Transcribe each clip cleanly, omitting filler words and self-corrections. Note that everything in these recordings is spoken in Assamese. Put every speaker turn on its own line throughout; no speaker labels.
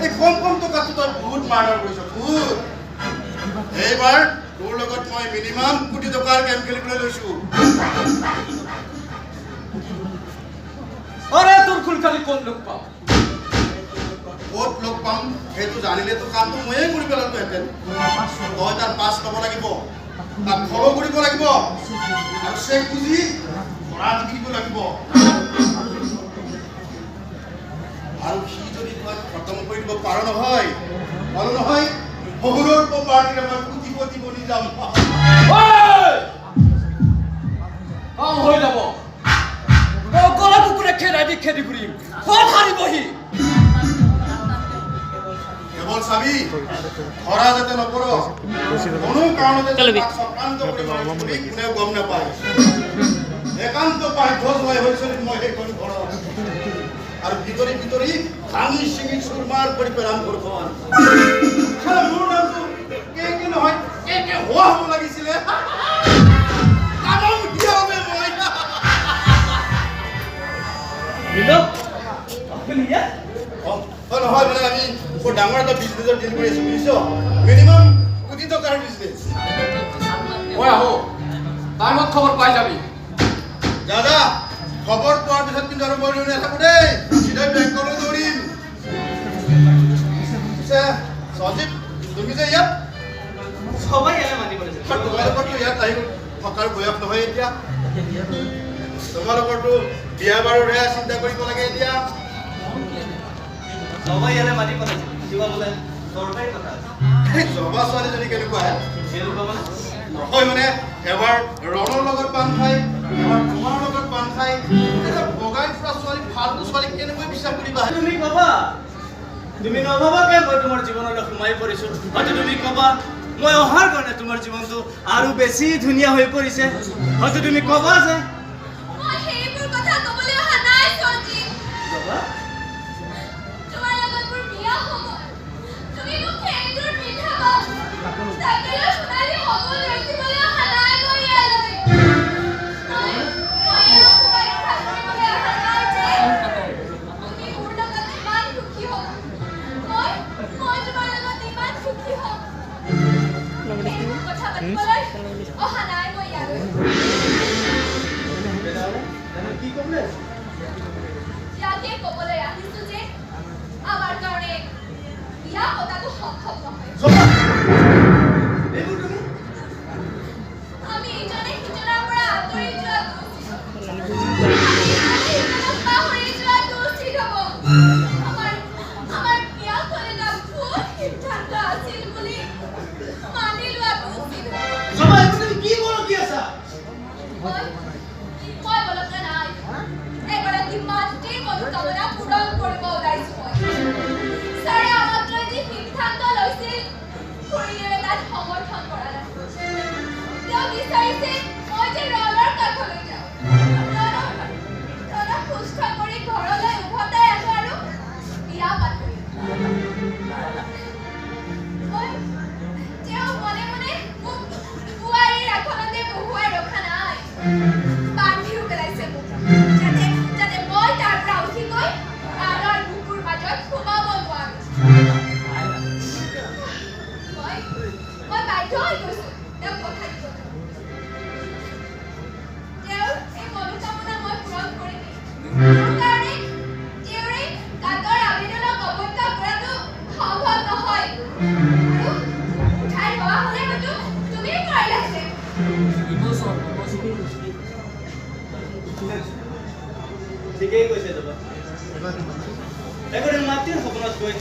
এই কম কম টকাটো তই বহুত মাৰ্ডাৰ কৰিছ, বহুত। এইবাৰ তোৰ লগত মই মিনিমাম কোটি টকাৰ গেম খেলিবলৈ লৈছো।
আৰে তোৰ খুলখালি ক'ত লগ পাম?
ক'ত লগ পাম সেইটো জানিলেতো কামটো ময়ে কৰি পেলালোহেঁতেন। তই তাৰ পাছ ল'ব লাগিব, তাক ফ'ল' কৰিব লাগিব আৰু চেক বুজি ধৰা দিব লাগিব। আৰু সি যদি তই খতম কৰি দিব পাৰ নহয়, পাৰো নহয়, শহুৰৰ পাৰ্টিৰে মই কোটিপতি বনি যাম।
কাম হৈ যাব। অকলা কুকুৰে খেদাই দি খেদি ফুৰিম, ক'ত হাৰিবহি?
কেৱল চাবি, ধৰা যাতে নপৰ, কোনো কাৰণতে তাক চক্ৰান্ত কৰি মাৰিছো বুলি কোনেও গম নাপায়। একান্ত বাধ্য জোৱাই হৈছিল মই সেইখন ঘৰত, আৰু ভিতৰি ভিতৰি ভাঙি চিঙি চুৰমাৰ কৰি পেলাম ঘৰখন। মোৰ নামটো কে কে নহয়, কে কে হোৱা হ'ব লাগিছিলে। তামাম হিয়াবে মই।
আপুনি ইয়াত?
অ নহয়, মানে আমি বৰ ডাঙৰ এটা বিজনেছৰ ডিল কৰি আছো, বুজিছ? মিনিমাম কোটি টকাৰ বিজনেছ।
মই আহো, টাইমত খবৰ পাই যাবি।
দাদা, খবৰ পোৱাৰ পিছত কিন্তু আৰু মই ৰৈ নাথাকো দেই, চিধাই বেংকলৈ দৌৰিম। পিছে সঞ্জীৱ, তুমি যে ইয়াত?
সবাই ইয়ালৈ মাতি পঠাইছে।
তোমালোকৰতো ইয়াত আহি থকাৰ বয়স নহয় এতিয়া। তোমালোকৰতো বিয়া বাৰুৰহে চিন্তা কৰিব লাগে এতিয়া।
সবাই ইয়ালৈ মাতি পঠাইছে, কিবা বোলে দৰকাৰী কথা আছে।
এই জবা ছোৱালীজনী কেনেকুৱা হে?
কেনেকুৱা মানে?
নহয় মানে, এবাৰ ৰণৰ লগত বান্ধ খাই, এবাৰ তোমাৰ লগত বান্ধ খাই, এতিয়া বগাই ফুৰা ছোৱালী, ফাল্টু ছোৱালীক কেনেকৈ বিশ্বাস কৰিবা?
তুমি কবা, তুমি নভাবাকে মই তোমাৰ জীৱনলৈ সোমাই পৰিছো। হয়তো তুমি কবা, মই অহাৰ কাৰণে তোমাৰ জীৱনটো আৰু বেছি ধুনীয়া হৈ পৰিছে। হয়তো তুমি কবা যে
মই সেইবোৰ কথা ক'বলৈ অহা নাই সঞ্জীৱ।
কবা।
তোমাৰ লগত মোৰ বিয়া হ'ব, তুমি মোক সেন্দুৰ পিন্ধাবা, তাকে লৈ সোণালী সপোন ৰচিবলৈ অহা নাই মই ইয়ালৈ। মই ইয়াত শুভাকাংক্ষা কৰিবলৈ অহা নাই যে তুমি মোৰ লগত ইমান সুখী হ'বা, মই তোমাৰ লগত ইমান সুখী হ'ম। সেইবোৰ কথা পাতিবলৈ অহা নাই মই ইয়ালৈ।
তেনেহ'লে তেনেহ'লে কি ক'বলৈ আছে?
ইয়াকে ক'বলৈ আহিছো যে আমাৰ কাৰণে বিয়া পতাটো সম্ভৱ নহয়।
জবা, এইবোৰ তুমি
আমি ইজনে সিজনৰ পৰা আঁতৰি যোৱাটো উচিত হ'ব। আমি ইজনে সিজনক পাহৰি যোৱাটো উচিত হ'ব। আমাৰ বিয়াখন এটা ভুল সিদ্ধান্ত আছিল বুলি মানি লোৱাটো উচিত হ'ব।
জবা, এইবোৰ তুমি কি বকি আছা?
মই বলকা নাই, এগৰাকী মাতৃৰ মনোকামনা পূৰণ কৰিব ওলাইছো মই। ছাৰে আমাক লৈ যি সিদ্ধান্ত লৈছিল, খুৰীদেৱে তাত সমৰ্থন কৰা নাই। তেওঁ বিচাৰিছিল মই যে ৰণৰ কাষলৈ যাওঁ, ৰণক সুস্থ কৰি ঘৰলৈ উভতাই আনো আৰু বিয়া পাতো। মই তেওঁ মনে মনে মোক বোৱাৰীৰ আসনতে বহুৱাই ৰখা নাই, বান্ধিও পেলাইছে মোক, যাতে মই তাৰ পৰা উঠি গৈ আনৰ বুকুৰ মাজত সোমাব নোৱাৰো। মই বাধ্য হৈ গৈছো তেওঁক কথা দিবলৈ। তেওঁৰ এই মনোকামনা মই পূৰণ কৰিমেই। মোৰ কাৰণে তেওঁৰ এই কাতৰ আবেদনক অৱজ্ঞা কৰাটো সম্ভৱ নহয়। আৰু উঠাই হোৱা হ'লে হয়তো তুমিও নোৱাৰিলাহেঁতেন।
ঠিকেই কৈছে জবা। এগৰাকী মাতৃৰ সপোনতকৈ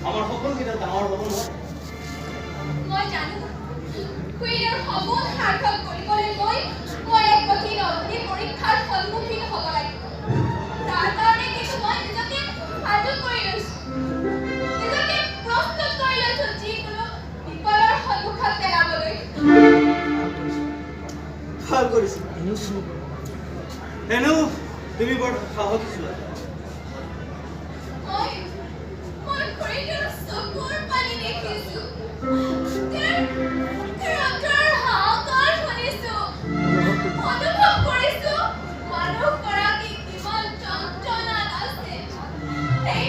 আমাৰ সপোনকেইটা ডাঙৰ হ'ব নহয়।
মই জানো, খুৰীদেউৰ সপোন সাৰ্থক কৰিবলৈ গৈ মই এক কঠিন অগ্নি পৰীক্ষাৰ সন্মুখীন হ'ব লাগিব। তাৰ কাৰণে কিন্তু মই নিজকে সাজু কৰি লৈছো, নিজকে প্ৰস্তুত কৰি লৈছো যিকোনো বিপদৰ সন্মুখত পেলাবলৈ।
ভাল কৰিছে। এনেও তুমি বৰ সাহসী ছোৱালী।
মই খুৰীদেউৰ চকুৰ পানী দেখিছো, তেওঁৰ অন্তৰৰ হাহাকাৰ শুনিছো, অনুভৱ কৰিছো মানুহগৰাকী কিমান যন্ত্ৰণাত আছে। সেই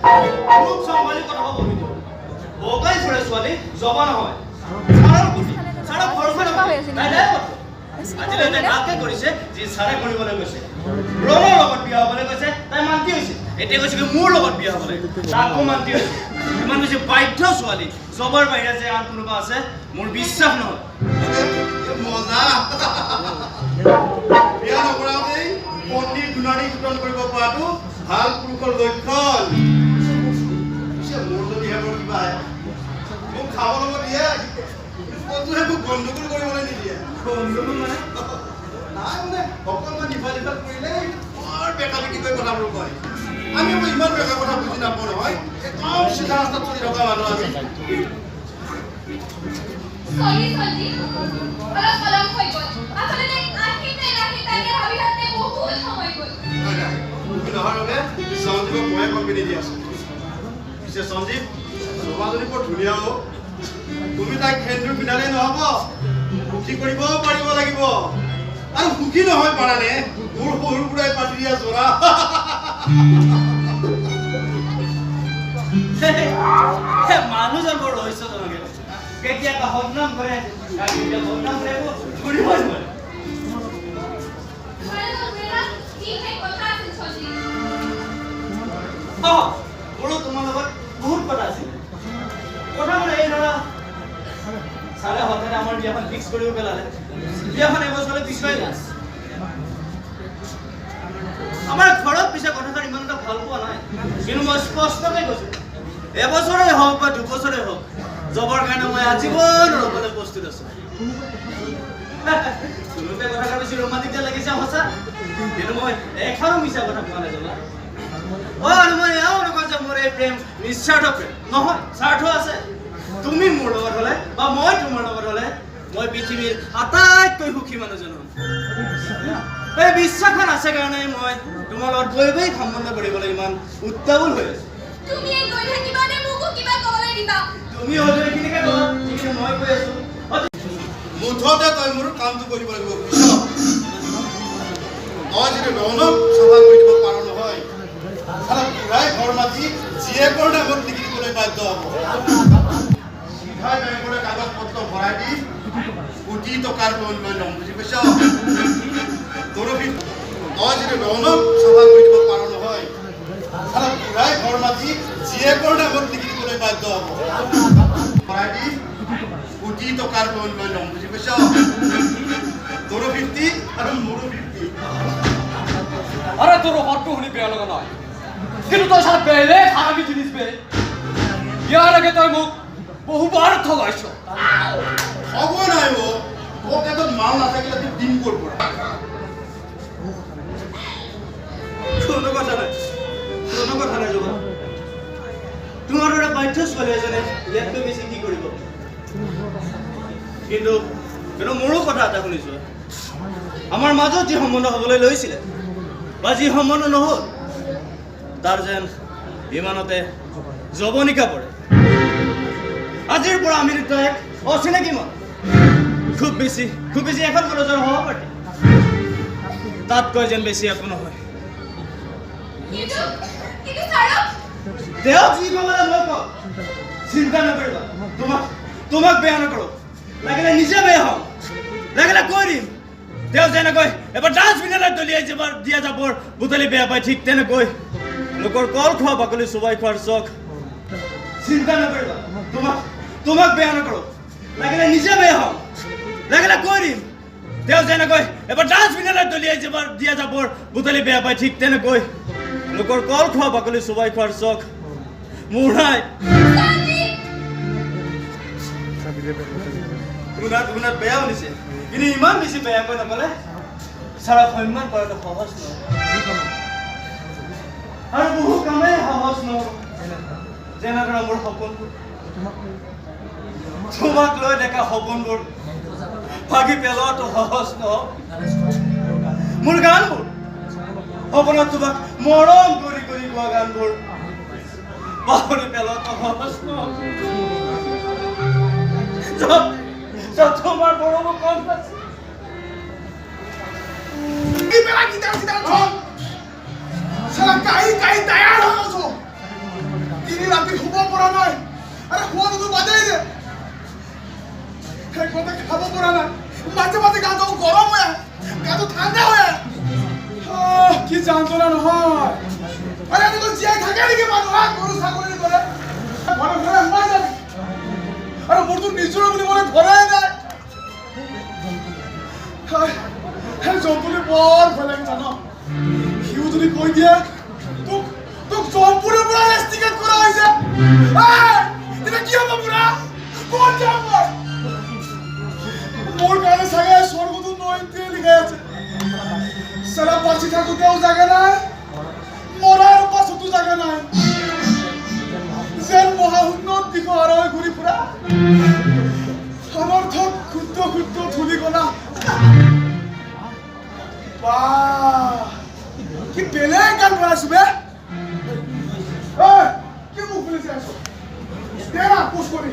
মুখ চম্ভালি কথা ক'ব কিন্তু। বগাই ফুৰে ছোৱালী জবা নহয়, ছাৰৰ গুটি, ছাৰক ভৰসা নকৰে, তাই দায়বদ্ধ। আজিলৈ তাই তাকে কৰিছে যি ছাৰে কৰিবলৈ কৈছে। ৰণৰ লগত বিয়া হ'বলৈ কৈছে, তাই মান্তি হৈছে। এতিয়া কৈছে কি মোৰ লগত বিয়া হ'বলৈ, তাকো মান্তি হৈছে। ইমান বেছি বাধ্য ছোৱালী জবাৰ বাহিৰে যে আন কোনোবা আছে মোৰ বিশ্বাস নহয়।
মজা, বিয়া নকৰাওঁতেই পত্নীৰ গুণাৰী শোধন কৰিব পৰাটো ভাল পুৰুষৰ লক্ষণ। পিছে মোৰ যদি সেইবোৰ কিবা আহে, মোক খাব ল'ব দিয়ে, ক'তোহে মোক গণ্ডগোল কৰিবলৈ নিদিয়ে।
গণ্ডগোল মানে?
নাই মানে অকণমান ইফাল সিফাল কৰিলে বৰ বেকা বেকিকৈ কথাবোৰ কয়। আমি আকৌ ইমান বেকা কথা বুজি নাপাওঁ নহয়, একদম চিধা ৰাস্তাত চলি থকা মানুহ আমি।
চৰি সঞ্জীৱ, অলপ পলম হৈ গ'ল। আচলতে আহিম নে নাহিম তাকে ভাবি থাকোঁতে বহুত সময় গ'ল।
নাই নাই, তুমি নহাৰ বাবে সঞ্জীৱক ময়ে কোম্পানী দি আছো। পিছে সঞ্জীৱ, জবাজনী বৰ ধুনীয়া অ'। তুমি তাইক সেন্দুৰ পিন্ধালেই নহ'ব, সুখী কৰিবও পাৰিব লাগিব। আৰু সুখী নহয় পাৰানে মোৰ সৰুৰ পৰাই পাতি দিয়া যোৰা।
মানুহজন বৰ ৰহস্যজনক। কেতিয়াবা সদনাম কৰে, কেতিয়া বদনাম কৰে, একো ধৰিবই নোৱাৰে।
তোমাৰ লগত মোৰ এটা বিশেষ কথা আছিল সঞ্জীৱ।
অ, মোৰো তোমাৰ লগত বহুত কথা আছিল। কথা মানে এই ধৰা, ছাৰে হঠাতে আমাৰ বিয়াখন ফিক্স কৰিব পেলালে। বিয়াখন এবছৰলৈ পিছুৱাই গ'ল। আমাৰ ঘৰত পিছে কথাষাৰ ইমান এটা ভাল পোৱা নাই, কিন্তু মই স্পষ্টকৈ কৈছো, এবছৰেই হওক বা দুবছৰেই হওক, জবৰ কাৰণে মই আজীৱন ৰ'বলৈ প্ৰস্তুত আছো। শুনোতে কথাষাৰ বেছি ৰোমান্টিক যেন লাগিছে সঁচা, কিন্তু মই এষাৰো মিছা কথা কোৱা নাই জবা। অ, আৰু মই এয়াও নকওঁ যে মোৰ এই প্ৰেম নিস্বাৰ্থ প্ৰেম নহয়, স্বাৰ্থ আছে। তুমি মোৰ লগত হ'লে বা মই তোমাৰ লগত হ'লে মই পৃথিৱীৰ আটাইতকৈ সুখী মানুহজন হ'ম। এই বিশ্বাসখন আছে কাৰণে মই তোমাৰ লগত বৈবাহিক সম্বন্ধ কৰিবলৈ ইমান উত্তাৱল হৈ আছো।
তুমি এই কৈ থাকিবা নে মোকো কিবা ক'বলৈ দিবা?
তুমি হয়তো এইখিনিকে ক'লা যিখিনি মই কৈ আছো।
মুঠতে তই মোৰ কামটো কৰিব লাগিব, বুজিছ? তই যদি ৰণক চাফা কৰি দিব পাৰ নহয়, চালা বুঢ়াই ঘৰ মাতি জীয়েকৰ নামত লিখি দিবলৈ বাধ্য হ'ব। চিধাই বেংকলৈ কাগজ পত্ৰ ভৰাই দি কোটি টকাৰ লোন লৈ ল'ম, বুজি পাইছ? তোৰো তই যদি ৰণক চাফা কৰি দিব পাৰ নহয়, চালা বুঢ়াই ঘৰ মাতি জীয়েকৰ নামত লিখি দিবলৈ বাধ্য হ'ব। ভৰাই দি কোটি টকাৰ লোন লৈ ল'ম, বুজি পাইছ? তোৰো 50 আৰু মোৰো 50।
আৰে, তোৰ অফাৰটো শুনি বেয়া লগা নাই, কিন্তু তই চালা বেলেগ হাৰামি জিনিস বে। ইয়াৰ আগে তই মোক বহুবাৰ ঠগাইছ।
হ'ব নাই অ', পকেটত মাল নাথাকিলে তোক দিম ক'ৰ পৰা?
কোনো কথা নাই, কোনো কথা নাই জবা। তোমাৰ দৰে বাধ্য ছোৱালী এজনে ইয়াতকৈ বেছি কি কৰিব? কিন্তু কিন্তু মোৰো কথা এটা শুনিছোঁ। আমাৰ মাজত যি সম্বন্ধ হ'বলৈ লৈছিলে বা যি সম্বন্ধ নহ'ল, তাৰ যেন ইমানতে যৱনিকা পৰে। আজিৰ পৰা আমি দুটা এক অচিনাকি মানুহ, খুব বেছি এখন কলেজৰ সহপাঠী, তাতকৈ যেন বেছি একো নহয়।
কিন্তু কিন্তু ছাৰক
তেওঁক যি ক'বলৈ মই কওঁ, চিন্তা নকৰিবা। তোমাক তোমাক বেয়া নকৰোঁ, লাগিলে নিজে বেয়া হ'ম, লাগিলে কৈ দিম। তেওঁ যেনেকৈ এবাৰ ডাষ্টবিনলৈ দলিয়াই যাব দিয়া জাবৰ বুটলি বেয়া পায়, ঠিক তেনেকৈ লোকৰ কল খোৱা বাকলি চোবাই খোৱাৰ চখ। চিন্তা নকৰিবা, তোমাক তোমাক বেয়া নকৰোঁ, লাগিলে নিজে বেয়া হ'ম, লাগিলে কৈ দিম। তেওঁ যেনেকৈ এবাৰ ডাষ্টবিনলৈ দলিয়াই যাব দিয়া জাবৰ বুটলি বেয়া পায়, ঠিক তেনেকৈ লোকৰ কল খোৱা বাকলি চোবাই খোৱাৰ চখ মোৰ নাই।
সঞ্জীৱ!
শুনাত শুনাত বেয়া শুনিছে, কিন্তু ইমান বেছি বেয়াকৈ নক'লে ছাৰক সন্মান কৰাটো সহজ নহয়, আৰু বহু কামেই সহজ নহ'ব। যেনে ধৰা মোৰ সপোনবোৰ, তোমাক লৈ দেখা সপোনবোৰ ভাগি পেলোৱাটো সহজ নহ'ব। মোৰ গানবোৰ, সপোনত তোমাক মৰম কৰি কৰি গোৱা গানবোৰ পাহৰি পেলোৱাটো সহজ নহ'ব। য'ত য'ত তোমাৰ মৰমো কম নাছিল।
পেলা গিটাৰ চিটাৰ থ, শালা গাই গাই তৈয়াৰ হৈ আছো। ৰাতি শুব পৰা নাই। আৰে, খোৱাটোতো বাদেই দে, একমতে খাব পৰা নাই। মাজে মাজে গাটো গৰম হৈ আহে, গাটো ঠাণ্ডা হৈ আহে। আহ, কি যন্ত্ৰণা নহয়! আৰে, এনেকৈ জীয়াই থাকে নেকি মানুহ? হা, গৰু ছাগলীৰ দৰে ঘৰে ঘৰে সোমাই যাবি? আৰু মোৰতো নিজৰ বুলিবলৈ ঘৰেই নাই। হায়, সেই জন্তুলৈ বৰ ভয় লাগে, জান? সিও যদি কৈ দিয়ে, তোক তোক জম্পুৰৰ পৰা ৰেষ্টিকেট কৰা হৈছে, এই, তেতিয়া কি হ'ব বুঢ়া? ক'ত যাম মই? মোৰ কাৰণে চাগে স্বৰ্গটো নৈতে লিখাই আছে। চালা, বাচি থাকোঁতেও জাগা নাই, মৰাৰ পাছতো জাগা নাই। যেন মহাশূন্যত দিশহাৰা হৈ ঘূৰি ফুৰা অনৰ্থক ক্ষুদ্ৰ ক্ষুদ্ৰ ধূলিকণা। বাহ, কি বেলেগ গান বনাইছো বে! ঐ, কি মুখ খুলিছে আছ? দে না পোষ্ট কৰি।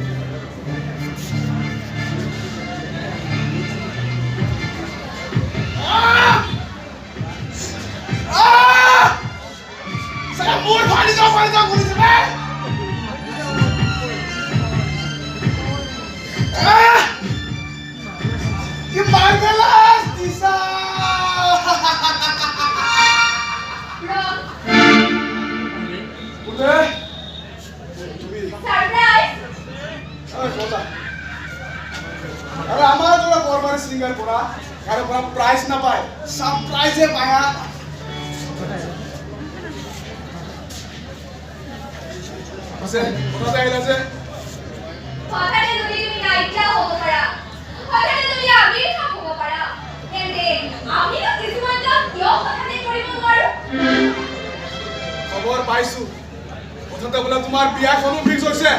আহ! আহ! চালা, মোৰ ফালি যাওঁ ফালি যাওঁ কৰিছে বে! আহ! কি মাৰ্ভেলাছ দিছা!
ৰং।
বোলে তুমি
ছাৰপ্ৰাইজ।
ঐ, মজা। আৰে, আমাৰ দৰে বৰবাৰী ছিংগাৰ পৰা কাৰো পৰা প্ৰাইজ নাপায়, ছাৰপ্ৰাইজে পায়। হা, আছে হঠাতে আহিলা যে?
হঠাতে যদি তুমি নাইকিয়া হ'ব পাৰা, হঠাতে যদি আৱিৰ্ভাৱ হ'ব পাৰা, তেন্তে আমিনো কিছুমান কাম কিয় হঠাতে কৰিব নোৱাৰো?
খবৰ পাইছো, হঠাতে বোলে তোমাৰ বিয়াখনো ফিক্স হৈছে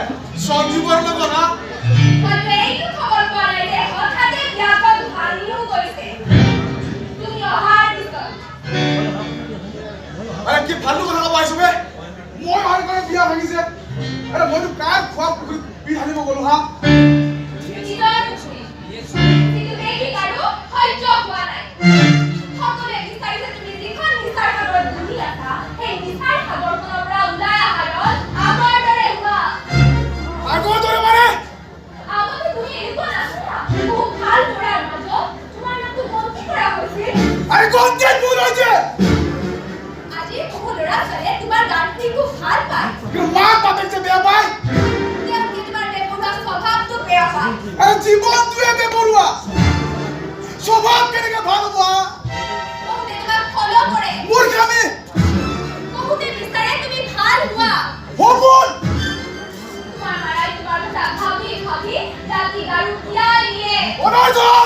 সঞ্জীৱৰ লগত, হা?
হয়তো এইটো খবৰ পোৱা নাই যে হঠাতে বিয়াখন ভাঙিও গৈছে তুমি অহাৰ পিছত।
আৰে, কি ফাল্টু কথা ক'ব আহিছো বে? মই অহাৰ কাৰণে বিয়া ভাঙিছে? আৰে, মইতো কাৰ খোৱা পুখুৰীত বিষ ঢালিব গ'লো, হা?
নিজৰ পুখুৰী, যিটো দেখি কাৰো সহ্য হোৱা নাই। সকলোৱে বিচাৰিছে তুমি যিখন নিচাৰ সাগৰত বুৰি আছা, সেই নিচাৰ সাগৰখনৰ পৰা ওলাই অহাৰত আগৰ দৰে হোৱা।
আগৰ দৰে মানে?
আগতে তুমি এনেকুৱা নাছিলা। বহুত ভাল ল'ৰাৰ মাজত তোমাৰ নামটো গন্তি কৰা হৈছিল।
আৰে, গন্তিত ভুল হৈছে।
আজি বহু ল'ৰা ছোৱালীয়ে তোমাৰ গান শুনি খুব ভাল পায়।
কিন্তু মাক বাপেক যে বেয়া পায়।
তেওঁলোকে তোমাৰ বেপৰোৱা স্বভাৱটো বেয়া পায়।
আৰে, জীৱনটোৱে বেপৰোৱা, স্বভাৱ কেনেকে ভাল হ'ব, হা?
বহুতে তোমাক ফ'ল' কৰে।
মূৰ্খামি।
বহুতে বিচাৰে তুমি ভাল হোৱা।
সপোন।
তোমাৰ মাৰাই তোমাৰ কথা ভাবি ভাবি ৰাতি গাৰু তিয়াই দিয়ে।
অনৰ্থক।